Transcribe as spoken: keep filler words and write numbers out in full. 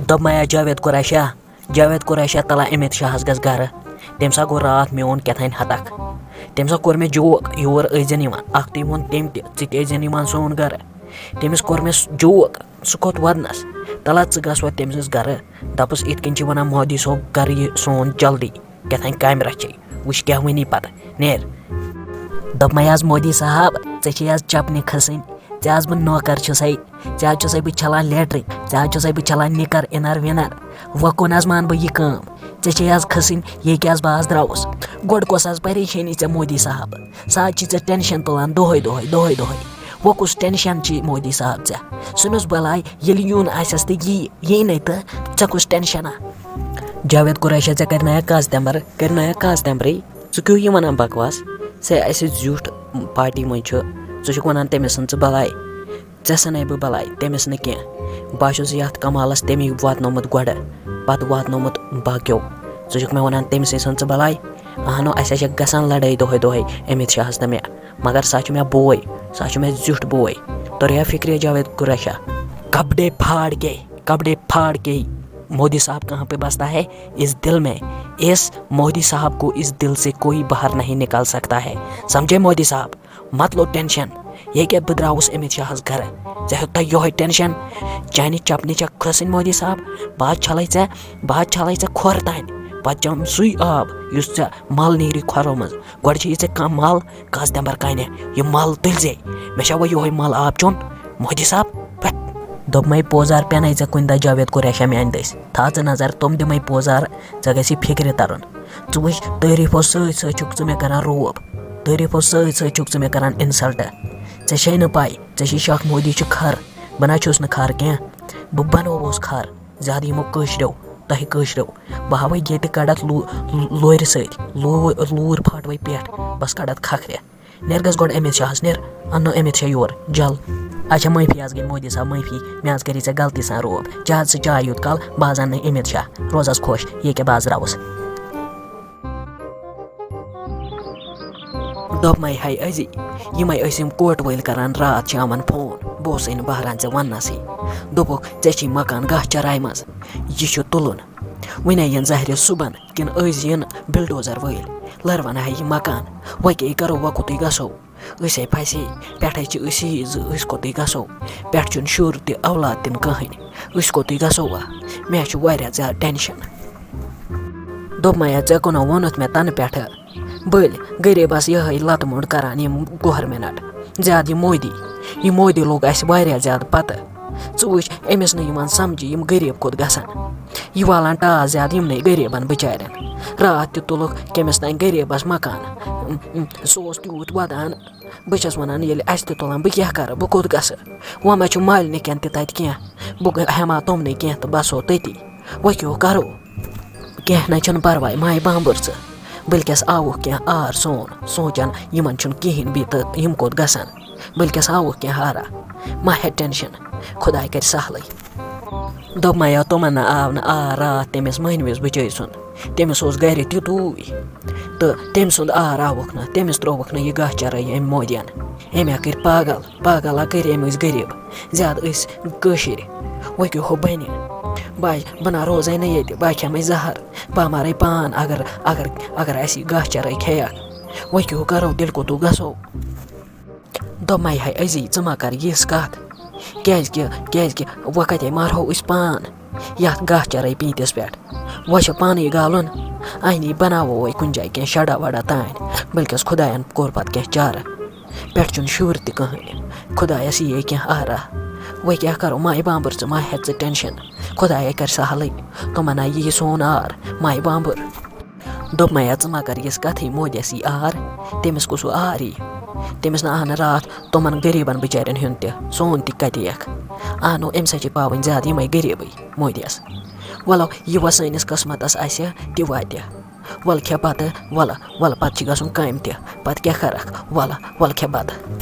دوٚپمَے، "یا جاوید قریشا، جاوید قریشا، تَلہ امیت شاہَس گژھ گَرٕ۔ تٔمۍ سا گوٚو راتھ میون کیٛاہ تام ہَتَکھ۔ تٔمۍ سا کوٚر مےٚ جوک، یور ٲسۍ زٮ۪ن یِوان۔ اَکھتُے ووٚن تٔمۍ تہِ، 'ژٕ تہِ ٲسۍ زٮ۪ن یِوان سون گَرٕ۔' تٔمِس کوٚر مےٚ سُہ جوک، سُہ کھوٚت وَدنَس۔ تَلہ ژٕ گژھ وۄنۍ تٔمۍ سٕنٛز گَرٕ، دَپُس، 'یِتھ کٔنۍ چھِ وَنان مودی صٲب، گَرٕ یہِ سون جلدی، کیٛاہ تام کامہِ رَچھے، وٕچھ کیٛاہ وَنی پَتہٕ، نیر۔'" دوٚپمَے، "آز مودی صاحب، ژےٚ چھے آز چَپنہِ کھٔسٕنۍ، ژےٚ آز بہٕ نوکَر چھُسَے، ژےٚ آز چھُسَے بہٕ چھَلان لیٹرِن، ژےٚ آز چھُسَے بہٕ چھَلان نِکَر، اِنَر وِنَر۔ وۄنۍ کُن آز مانہٕ بہٕ یہِ کٲم۔ ژےٚ چھے آز کھٔسٕنۍ، ییٚکیٛاہ آز بہٕ آز درٛاوُس۔ گۄڈٕ کۄس آز پریشٲنی ژےٚ مودی صاحب؟ سُہ آز چھِ ژےٚ ٹٮ۪نشَن تُلان دۄہَے دۄہَے، دۄہَے دۄہَے۔ وۄنۍ کُس ٹٮ۪نشَن چھِ مودی صاحب ژےٚ؟ سُہ نہٕ حظ بَلاے، ییٚلہِ یُن آسٮ۪س تہٕ یی، یی نَے تہٕ ژےٚ کُس ٹٮ۪نشَنا؟" جاوید قریشا، ژےٚ کَرِ نَیا کَس تَمبَر، کَرِ نَیا کَس تَمبرٕے؟ ژٕ کیوں یہِ وَنان بکواس؟ ژےٚ اَسہِ زیُٹھ پارٹی منٛز چھُ، ژٕ چھُکھ وَنان تٔمِس ژھٕن ژٕ بَلاے۔ ژےٚ ژھٕنے بہٕ بَلاے، تٔمِس نہٕ کینٛہہ۔ بہٕ ہا چھُس یَتھ کمالَس تَمی واتنومُت گۄڈٕ، پَتہٕ واتنومُت باقیو۔ ژٕ چھُکھ مےٚ وَنان تٔمِسٕے ژھٕن ژٕ بَلاے؟ اہنو، اَسہِ ہا چھےٚ گژھان لَڑٲے دۄہَے دۄہَے أمِت شاہَس تہٕ مےٚ، مگر سُہ ہا چھُ مےٚ بوے، سُہ ہا چھُ مےٚ زیُٹھ بوے۔ توٚریٛا فِکرِ جاوید قریشا؟ کپڑے پھاڑ کے، کپڑے پھاڑ کے، مودی صاحب کہاں پہ بستا ہے؟ اس دل میں۔ اس مودی صاحب کو اس دل سے کوئی باہر نہیں نکال سکتا ہے۔ سمجھے مودی صاحب؟ مت لو ٹینشن۔ ییٚکیٛاہ بہٕ درٛاوُس أمِت شاہَس گَرٕ۔ ژےٚ ہیوٚتُے یِہوٚے ٹینشن؟ چانہِ چپنہِ چھےٚ کھٔسٕنۍ مودی صاحب۔ بہٕ حظ چھَلَے ژےٚ، بہٕ حظ چھَلَے ژےٚ کھۄر تانۍ۔ پَتہٕ چٮ۪م سُے آب یُس ژےٚ مَل نیرِ کھۄرو منٛز۔ گۄڈٕ چھِ یہِ ژےٚ کانٛہہ مَل، کَس دٮ۪مبَر کَنہِ، یہِ مَل تُلۍ زے۔ مےٚ چھا وۄنۍ یِہوٚے مَل آب چیوٚن؟ مودی صاحب، پٮ۪ٹھ۔ دوٚپمَے، پوزار پٮ۪نَے ژےٚ کُنہِ دۄہ جاوید قریشا میٛانہِ دٔسۍ۔ تھاو ژٕ نظر، تِم دِمَے پوزار، ژےٚ گژھی فِکرِ تَرُن۔ ژٕ وٕچھ، تعریٖفو سۭتۍ سۭتۍ چھُکھ ژٕ مےٚ کران روب۔ تعریٖفو سۭتۍ سۭتۍ چھُکھ ژٕ مےٚ کران insult۔ ژےٚ چھے نہٕ پَے، ژےٚ چھے شک مودی چھُ کھر۔ بہٕ نہ چھُس نہٕ کھر کینٛہہ۔ بہٕ بنووُس کھر۔ زیادٕ یِمو کٲشرٮ۪و، تۄہہِ کٲشرٮ۪و۔ بہٕ ہاوَے ییٚتہِ کَڑَتھ لو-، لورِ سۭتۍ۔ لو-، لوٗر پھاٹوَے پٮ۪ٹھ۔ بَس کَڑَتھ کھکھرِ۔ نیر گژھ گۄڈٕ أمِت شاہَس، نیر۔ اَننو أمِت شاہ یور، جل۔ اچھا، معٲفی حظ گٔے مودی صاحب، معٲفی۔ مےٚ حظ کَرے ژےٚ غلطی سان روب۔ چاہت ژٕ چاے یوٗت کال، بہٕ حظ اَننہٕ أمِت شاہ۔ روز حظ خۄش، ییٚکیٛاہ بہٕ حظ درٛاوُس۔ دوٚپمَے، ہے عزی، یِمَے ٲسۍ یِم کوٹہٕ وٲلۍ کران راتھ شامَن فون۔ بہٕ اوسُے نہٕ بہران ژےٚ وَننَسٕے۔ دوٚپُکھ، "ژےٚ چھی مکان گاہ چراے منٛز۔ یہِ چھُ تُلُن۔ وٕنے یِن زہرِ صُبحن کِنہٕ أزۍ یِن بلڈوزر وٲلۍ۔ لَرِ وَنہٕ ہا یہِ مکان۔ وۄنۍ کیٛاہ کرو، وۄنۍ کوٚتٕے گژھو؟" أسۍ ہے پھسے، پٮ۪ٹھَے چھِ أسۍ یی زٕ، أسۍ کوٚتٕے گژھو؟ پٮ۪ٹھٕ چھُنہٕ شُر تہِ اولاد تہِ نہٕ کٕہٕنۍ۔ أسۍ کوٚتٕے گژھو وۄنۍ؟ مےٚ چھُ واریاہ زیادٕ ٹٮ۪نشَن۔ دوٚپمَے، ژےٚ کُنو ووٚنُتھ مےٚ تَنہٕ پٮ۪ٹھٕ۔ بٔلۍ غریٖبَس یِہوٚے لَتہٕ موٚنٛڈ کَران یِم گورمِنَٹ۔ زیادٕ یہِ مودی۔ یہِ مودی لوٚگ اَسہِ واریاہ زیادٕ پَتہٕ۔ ژٕ وٕچھ، أمِس نہٕ یِوان سَمجھی یِم غریٖب کوٚت گژھن۔ یہِ والان ٹاس زیادٕ یِمنٕے غریٖبَن بِچارٮ۪ن۔ راتھ تہِ تُلُکھ کٔمِس تام غریٖبَس مکان۔ سُہ اوس تیوٗت وَدان۔ بہٕ چھَس وَنان، ییٚلہِ اَسہِ تہِ تُلان، بہٕ کیٛاہ کَرٕ؟ بہٕ کوٚت گژھٕ؟ وۄنۍ ما چھُ مالنہِ کٮ۪ن تہِ تَتہِ کینٛہہ؟ بہٕ گٔ-، ہٮ۪مہٕ ہا تِمنٕے کینٛہہ تہٕ بَسو تٔتی۔ وۄنۍ کیٛاہ ہو کَرو؟ کینٛہہ نہ چھُنہٕ پَرواے، مایہِ بامبُر ژٕ۔ بٔلکٮ۪س آوُکھ کینٛہہ آر سون، سونٛچان یِمَن چھُنہٕ کِہیٖنۍ بیٚیہِ تہٕ یِم کوٚت گژھن۔ بٔلکٮ۪س آوُکھ کینٛہہ ہارا۔ مہ ہےٚ ٹٮ۪نشَن، خۄداے کَرِ سہلٕے۔ دوٚپمَے، تِمَن نہ آو نہٕ آر راتھ تٔمِس مٔہنوِس بِچٲرۍ سُنٛد۔ تٔمِس اوس گَرِ تیُتُے۔ تہٕ تٔمۍ سُنٛد آر آوُکھ نہٕ، تٔمِس ترٛووُکھ نہٕ یہِ گاسہٕ چرٲے أمۍ مودیَن۔ أمۍ ہا کٔرۍ پاگل، پاگل ہا کٔرۍ أمۍ أسۍ غریٖب۔ زیادٕ أسۍ کٲشِرۍ۔ وۄنۍ کیٛاہ ہو بَنہِ؟ بہٕ ہا، بہٕ نہ روزَے نہٕ ییٚتہِ، بہٕ ہا کھٮ۪مَے زہر۔ بہٕ ہا مَرَے پان، اگر، اگر، اگر اَسہِ یہِ گاسہٕ چرٲے کھیٚیَکھ۔ وۄنۍ کیٛاہ ہو کَرو، تیٚلہِ کوٚت گژھو؟ دوٚپمَے، ہے عزی، ژٕ مہ کَر یِژھ کَتھ۔ کیٛازِکہِ، کیٛازِکہِ وۄنۍ کَتہِ مَرہو أسۍ پان؟ یَتھ گاسہٕ چرٲے پیٖنٛتِس پٮ۪ٹھ۔ وۄنۍ چھِ پانَے گالُن۔ اَہنی بَناوو وۄنۍ کُنہِ جایہِ کینٛہہ شَڈا وَڈا تانۍ۔ بٔلکٮ۪س خۄدایَن کوٚر پَتہٕ کینٛہہ چارٕ۔ پٮ۪ٹھٕ چھُنہٕ شُر تہِ کٕہٕنۍ۔ خۄدایَس یِیے کینٛہہ آرا۔ وۄنۍ کیٛاہ کَرو؟ مایہِ بامبُر، ژٕ مہ ہےٚ ژٕ ٹٮ۪نشَن۔ خۄدایَے کَرِ سہلٕے۔ تِمَن ہا یِیہِ سون آر۔ مایہِ بامبُر۔ دوٚپمَے، ژٕ مہ کَر یِژھ کَتھٕے، مودیَس یی آر۔ تٔمِس کُس ہیوٗ آر یی؟ تٔمِس نہ آو نہٕ راتھ تِمَن غریٖبَن بِچارٮ۪ن ہیوٚن تہِ، سون تہِ کَتہِ یِیَکھ؟ اَہنو، أمِس ہا چھِ پاوٕنۍ زیادٕ یِمَے غریٖبٕے مودیَس۔ وَلو، یہِ وۄنۍ سٲنِس قٕسمَتَس آسہِ، تہِ واتہِ۔ وَلہٕ کھےٚ بَتہٕ، وَلہٕ، وَلہٕ پَتہٕ چھِ گژھُن کامہِ تہِ۔ پَتہٕ کیٛاہ کَرَکھ؟ وَلہٕ، وَلہٕ کھےٚ بَتہٕ۔